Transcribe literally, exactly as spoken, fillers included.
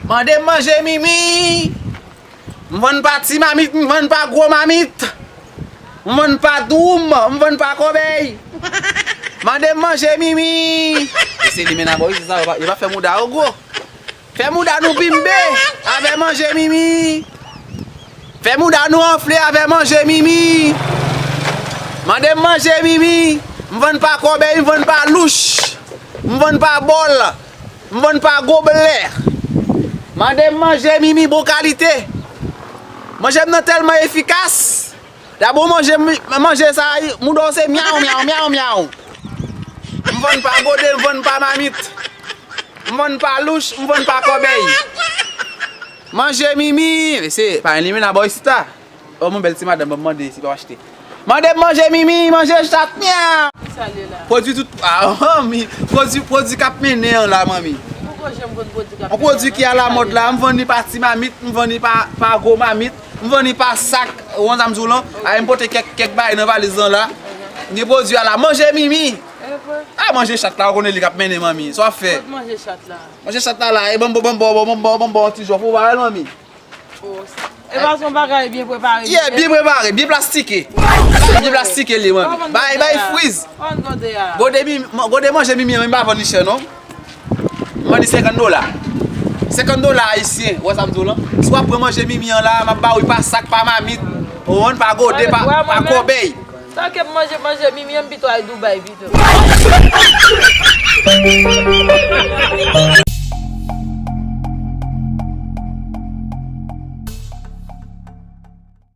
Mande m manje mimi. M vann pa ti mamit, m vann pa gwo mamit. M vann pa dwoum, m vann pa kòbèy. Mande m manje mimi. E se li menm abò isi sa, yo pa, yo pa fè mouda yo gwo. Fè mouda nou bimbe avè manje mimi. Fè mouda nou anfle avè manje mimi. Mande m manje mimi. M vann pa kòbèy, m vann pa louch. M vann pa bòl. M vann pa goblè. Mande m manje mimi bon kalite. Manje m nan tèlman efikas. Dabò manje, manje sa, mouda w se myaw, myaw, myaw, myaw. M vann pa gode, m vann pa mamit. M vann pa louch, m vann pa kòbèy. Manje mimi. Mesye, pa yon limena bò isit la. Oh, mon bèl ti madanm, ban m mande si pa achte. Mande m manje mimi, manje chat, myaw. Ki sa l ye la? Pwodui tout, ah, manmi, pwodui, pwodui k ap mennen an la, manmi. Poko janm konn pwodui k ap mennen an. Yon pwodui ki alamòd la, m vann li pa ti mamit, m vann li pa, pa gwo mamit, m vann li pa sak, ou konn sa m di w lan. Ay, m pote kèk, kèk bagay nan valiz lan la. Gen pwodui a la, manje mimi. E vre? Ah, manje chat la, ou konnen li k ap mennen, manmi. Sa w ap fè? Kot manje chat la? Manje chat la la, e ban m, ban m, ban m, ban m, ban m, ban m, ban m ti jòf, ou pa wè l, manmi? Oh, e pa se yon bagay byen prepare? Yeah, byen prepare, byen plastike. Byen plastike li, manmi. Bay, bay friz. Gode mi, gode manje mimi an, m pa vann li chè non. M vann li senkant dola. Senkant dola ayisyen, ou wè sa m di w lan? Si w ap pran manje mimi an la, m ap ba w li pa sak, pa mamit. Ou konprann, pa gode, pa, pa kòbèy. Tanke m manje, manje mimi an, m pito al Dubai pito.